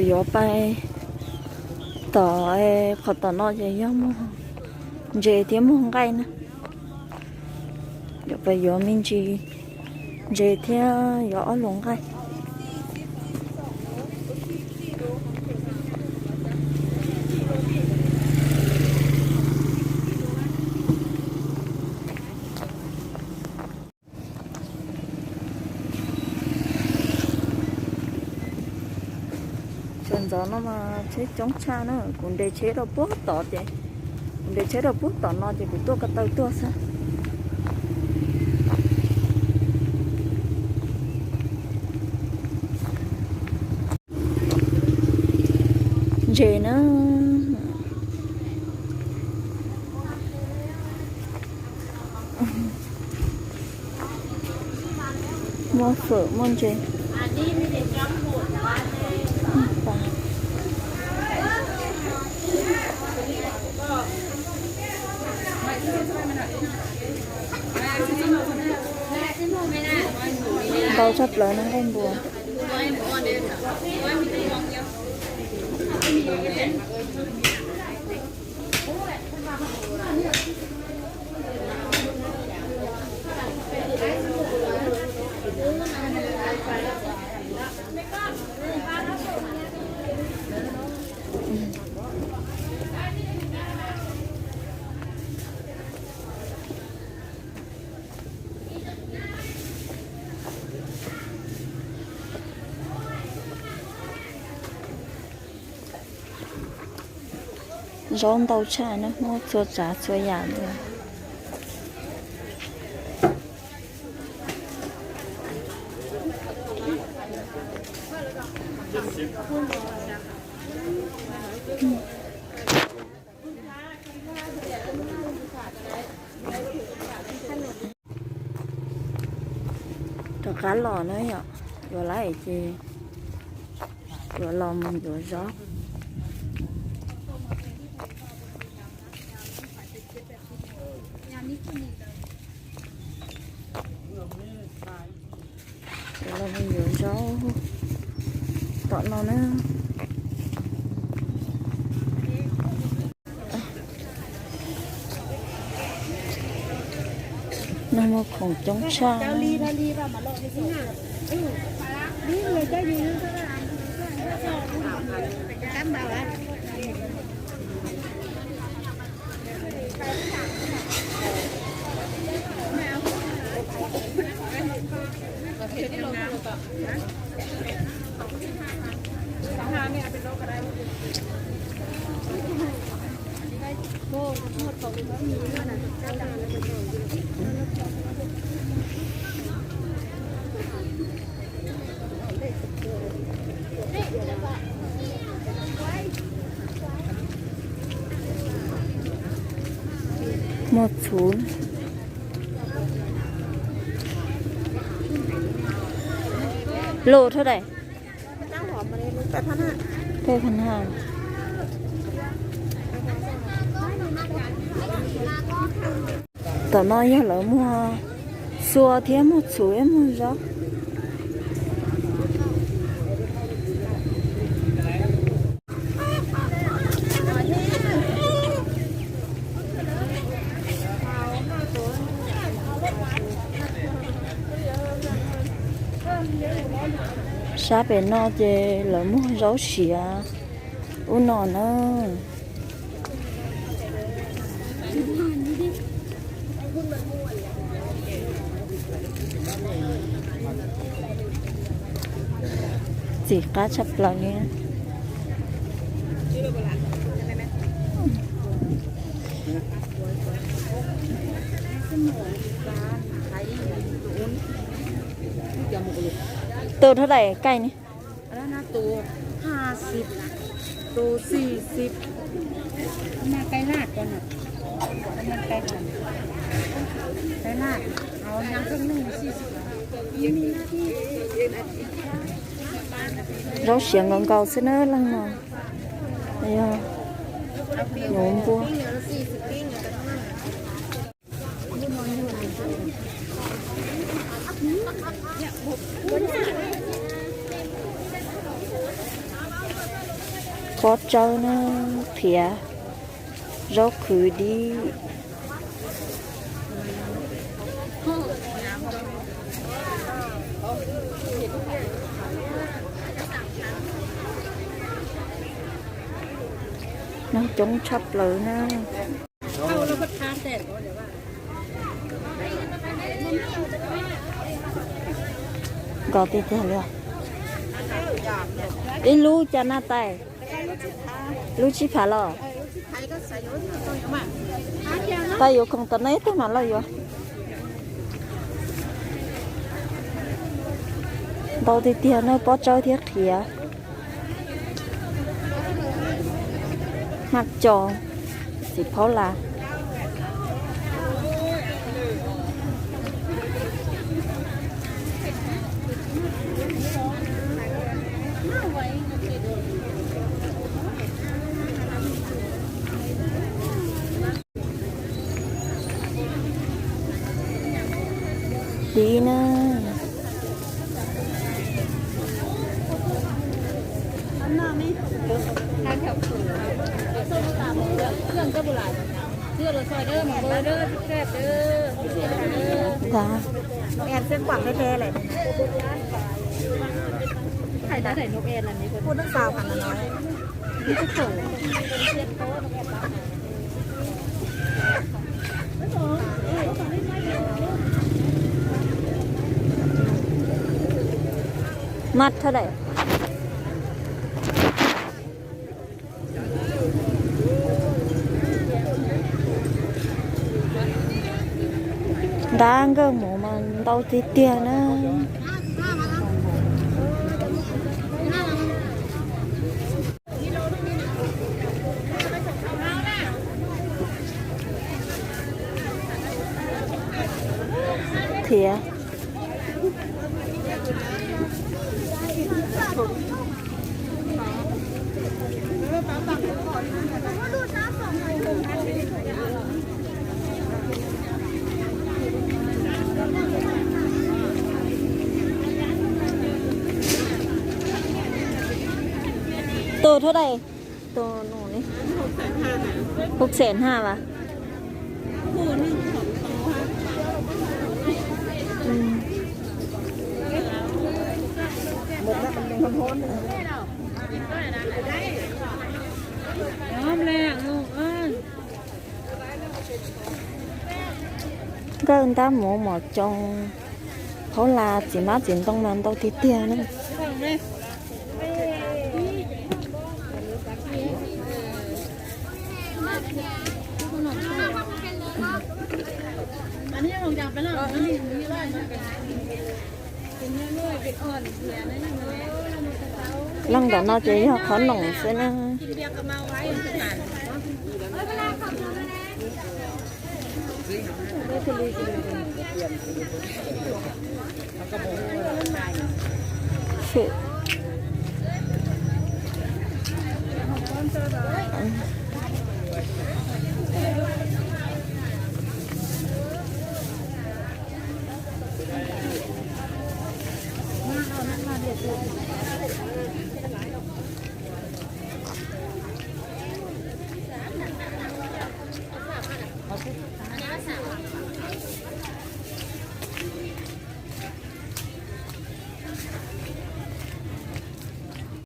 Yuav pais tom, qhov tom no ces yog muag ntses thiab muag nqaij na. Yuav pais yuav me ntsis ntses thiab yuav ob lus nqaij. Sawv ntxov no mas tsheb coob tshaj na, kuv nres tsheb rau puag tod ces, kuv nres tsheb rau puag tom no ces kuv tuaj ko taw tuaj xwb. Ntses na. Muaj fawm muaj ntses. Ntau tshaj plaws no nqaij npua. Zaub ntau tshaj na, muaj txhua tsav txhua yam li. Rov qab los na yom, yuav lawm ces yuav los mus yuav zaub. Yuav los mus yuav zaub tom no na. No muaj khoom coob tshaj. Muaj txhuv. Lus thaj dais? Peb phav haj. Tom no yog lawv muag xua thiab muag txhuv thiab muag zaub. Sab pem no ces lawv muag zaub siav ub no na. Txim qab tshaj plaws li. Tus thaj dais kaij ne? Zaub siav nkaus nkaus xwb na leej no. Yog nyuv npua. Tsawb na, qhiav zaub qhwv dib. Coob tshaj plaws na. Nkos tiag tiag li. Ib lub cas na tais? Lub tsib phav los? Tais yuav khoom tom no ib teg mam los yuav. Ntau tiag tiag na, pob tsawb thiab qhiav. Maj co, txiv phaub las. Dib na. Nqaij xeeb kuam me me lawm. Pub nab xaus qhov no no. Maj thawj daim. Ntab nkawj mus mas ntau tiag tiag na. Thiab. Tus thawj daim, tus nus ne, hauv xees haj vas. Nkawj ntab muv mom coos, phaub las txiv hmab txiv ntoo mas ntau tiag tiag na. Leej ntawm no ces yog qhov noom xwb na.